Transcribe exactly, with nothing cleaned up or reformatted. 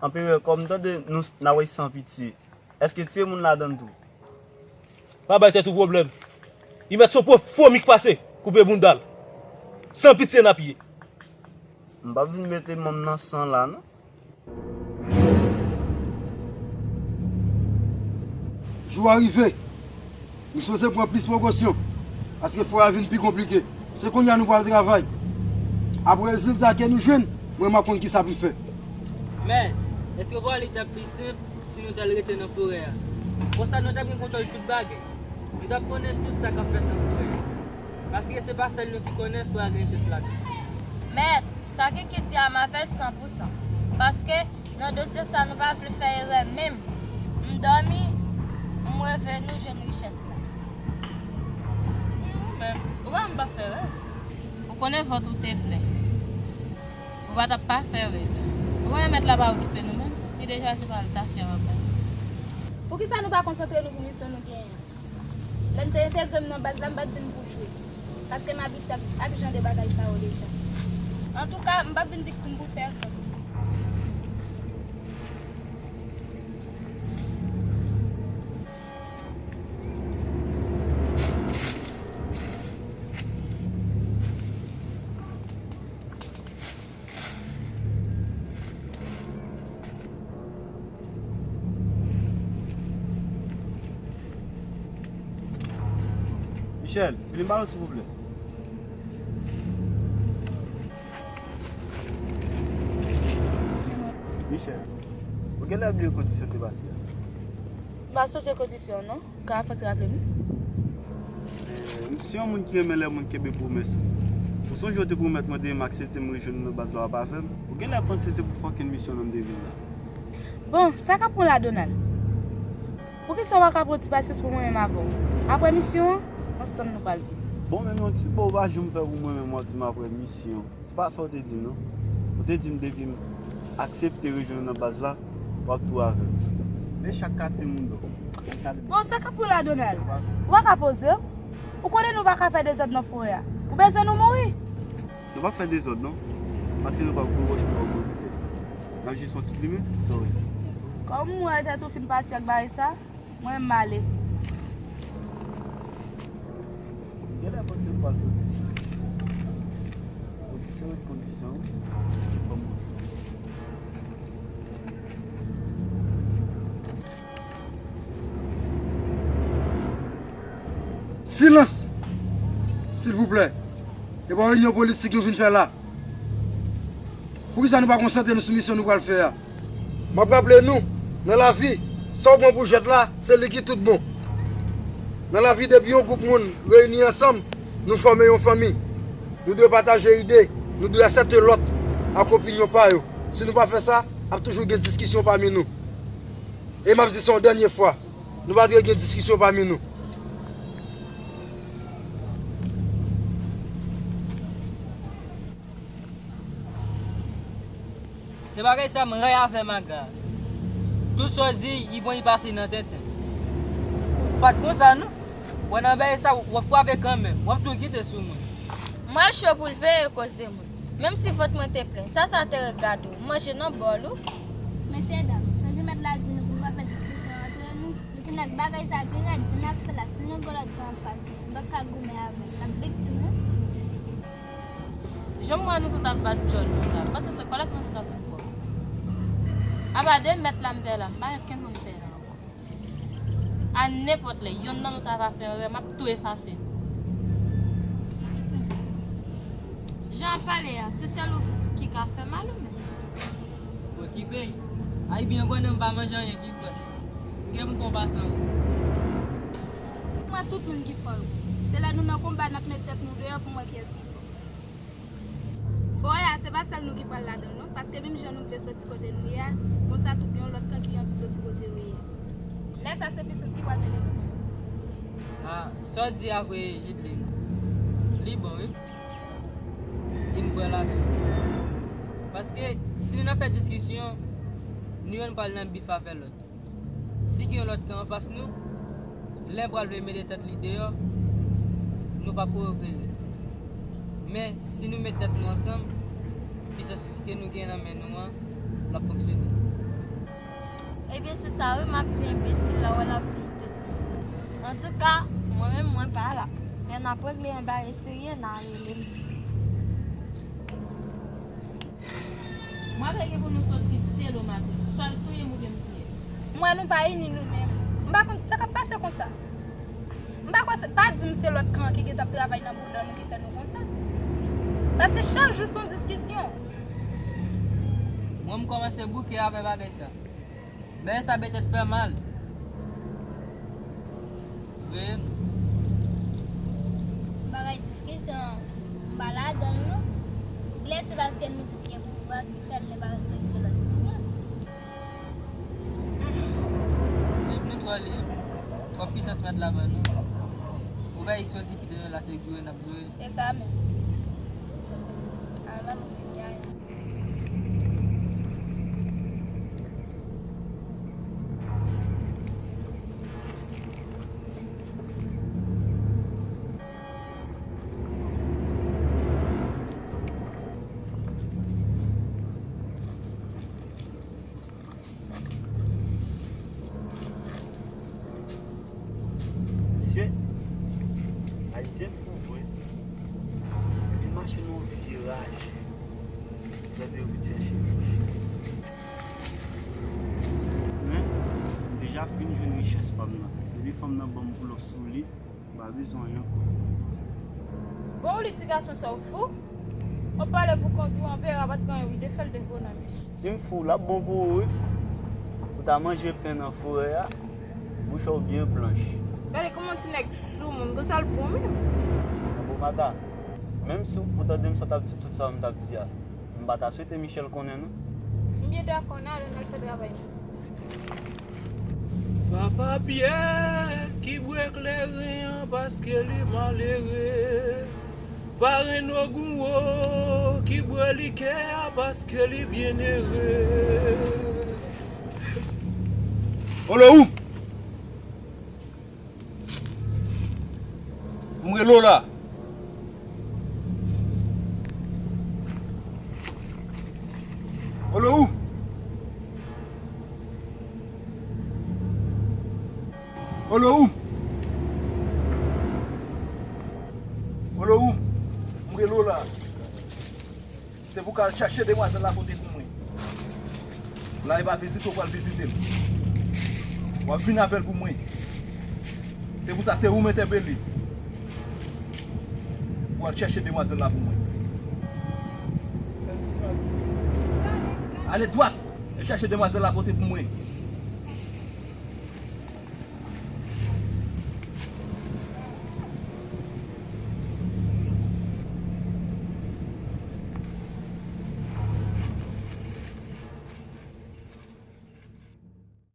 Anperè, kòm m tande nou s- n a wè san pitye, èske tiye moun ladan l tou? Pa bay tèt ou pwoblèm. Li mèt se yon pwofo mi k pase koupe bounda l. San pitye n ap ye. M p ap vin mete manm nan san la non. Jou a rive. Nou sipoze pran plis prekosyon, paske fwa a vin pi konplike. Se kounye a nou pral travay. Apre rezilta ke nou jwenn, mwen m ap konn kisa pou m fè. Mèt, èske w kwè li t ap pi senp si nou t al rete nan forè a? Konsa nou t ap gen kontwòl tout bagay. Nou t ap konnen tout sa k ap fèt nan forè a. Paske se pa sèl nou ki konnen frè a gen richès ladan. Mèt, sa Kiki di a m avè l san pou san. Paske nan dosye sa nou pa vle fè erè menm. M dòmi, m reve nou jwenn richès la. Ou menm, ou pa m pa fè rèv. Ou konnen vant ou te plen. Ou pa t ap pa fè rèv. Ou wè mèt la pa okipe nou menm. Li deja se pa l ta fè ankò. Poukisa nou pa konsantre nou pou misyon nou genyen an? Lè n te entegre m nan baz la, m pa t vin pou jwe. Paske m abitye ak, ak jan de bagay sa yo deja. Antouka, m p ap vin viktim pou pèsonn. Michel, vini ba nou silvouplè. Michel, ou genlè bliye kondisyon te pase a. M pa sonje kondisyon non. Ka fè ti raple m? Eh, m se yon moun ki renmen lè moun kenbe pwomès li. Ou sonje w te pwomèt mwen demen m aksepte m rejwenn ou nan baz la w ap avè m? Ou genlè panse se pou fucking misyon nan m te vin la. Bon, sa k ap pran w la, Donald? Poukisa w pa ka pran ti pasyans pou mwen menm avè w? Apre misyon an, ansanm nou pral viv. Bon, menm yon ti bo w pa janm fè pou mwen menm w ap di m apre misyon. Se pa sa w te di m non. Ou te di m depi m aksepte rejwenn ou nan baz la, w ap tou avè m. Men chak katye moun do. Bon, sa k ap pran w la, Donald? Ou pa ka poze w? Ou konnen nou pa ka fè dezòd nan forè a. Ou bezwen nou mouri? Nou p ap fè dezòd non. Paske nou p ap gwo wòch, nou p ap gwo pitè. N ap jis yon ti plimen, sa w wè. Kòm m wè tèt ou fin pati ak bagay sa, mwen m ale. Genlè panse m pral soti. Kondisyon ret kondisyon, ban m yon sou. Silans! Silvouplè. E pa reyinyon politik nou vin fè la. Poukisa nou pa konsantre nou sou misyon nou pral fè a? M ap raple nou, nan lavi, sa w pran pou jwèt la, se li ki tout bon. Nan lavi, depi yon gwoup moun reyini ansanm, nou fòme yon fanmi. Nou dwe pataje ide, nou dwe aksepte lòt ak opinyon pa yo. Si nou pa fè sa, ap toujou gen diskisyon pami nou. E m ap di sa yon dènye fwa, nou pa dwe gen diskisyon pami nou. Se bagay sa m ray avè Maga. Tout sa w di, li pran li pase nan tenten. Ou pa t konsa non. W wè nan bagay sa, w ap frape kanmenm. W ap tou kite sou mwen. Mwen cho pou l veye koze moun. Menm si vant mwen te plen, sa sa te regade w? M manje nan bòl ou? Mesye dam, sonje mèt la di nou pou nou pa fè diskisyon antre nou. Nou te nèk bagay sa pi rèd, jan n ap fè la, si nou gen lòt kan anfas nou, nou p ap ka goumen avè l, n ap viktim wi. Jan m wè nou tout ap bat djòl nou la, m panse se kòlèt nou tout ap vin fò. Apa de mèt la m pè la, m pa gen okenn moun m pè la ankò. A nenpòt lè, yonn nan nou ta va fè erè, m ap tou efase nou. Jan ap pale a, se sèl ou ki ka fè mal ou menm? Okipe. Ay byen konnen m pa manje anyen ki frèt. M gen pou konba san ou. Mwen tout moun ki fò yo. Se lè nou nan konba n ap met tèt nou deyò pou m wè kiyès ki fò. Forè a, se pa sèl nou ki pral ladan l non, paske menm jan nou vle soti kote nou ye a, konsa tou gen yon lòt kan ki anvi soti kote yo ye a. Lè sa se pisans ki pral mennen nou. Ah, sa w di a vre Jidlin, li bon wi. E m kwè ladan l. Paske si nou nan fè diskisyon, nou youn pral nan bif avè lòt. Si gen yon lòt kan anfas nou, lè l pral vle mete tèt li deyò, nou p ap ko opere. Men, si nou met tèt nou ansanm, pisans ke nou gen nan men nou an, l ap fonksyone. Ebyen, se sa wi m ap di enbesil la, wè l ap vin moute sou mwen. Antouka, mwen menm, mwen pa la. Lè n ap regle yon bagay serye, n a rele m. Mwen avè l gen pou nou soti de lo maten. Swa l touye m oubyen m touye l. M wè nou pa ini nou menm. M pa konn sa k ap pase konsa. M pa kwè se, pa di m se lòt kan an ki gentan ap travay nan bouda nou ki fè nou konsa. Paske chak jou se yon diskisyon. Mwen, m kòmanse bouke avè bagay sa. Bagay sa petèt fè mal. Vre. Bagay diskisyon, m pa ladan l non. Glè se paske nou tout gen pouvwa ki fè n ne pa respekte lòt moun. Lib, nou twò lib. Twòp pisans mèt la ban nou. Ou bay soti kite nou la, se joure n ap joure. Se sa menm. Ala nou fini a. Mesye, Ayisyen fou vre. Li mache nan yon viraj. Gade yo vin chèche li. Men, m deja fin jwenn richès pa m nan. Depi fanm nan ban m pull up sou li, m pa bezwen anyen ankò. Bon, ou li ti gason sa w fou? W ap pale pou kont ou, anpè a pa t gen anyen, wi, defè l depo nan mesye. Si m fou, l ap bon pou ou, wi. Ou ta manje pen nan forè a, bouch ou byen blanch. Gade kòman ti nèg sou moun, konsa l bon menm. Bon, Mata, menm si w tande m sa w t ap di tout sa w m t ap di a, m pa ta swete Michel konnen, non. M byen dakò, n ale, n al fè travay nou. Papa Pyè ki bwè kleren an paske li malere. Parenn Ogunwo ki bwè likè a paske li byennere. Olo ou! M rele w la. Olo ou! Olo ou! Olo ou! M rele w la. Se pou w ka al chache demwazèl la pote pou mwen. La e pa vizite w pral vizite l. W ap vin avè l pou mwen. Se pou sa, se ou m entèpele. Pou w al chache demwazèl la pou mwen. Ale dwat e chache demwazèl la pote pou mwen.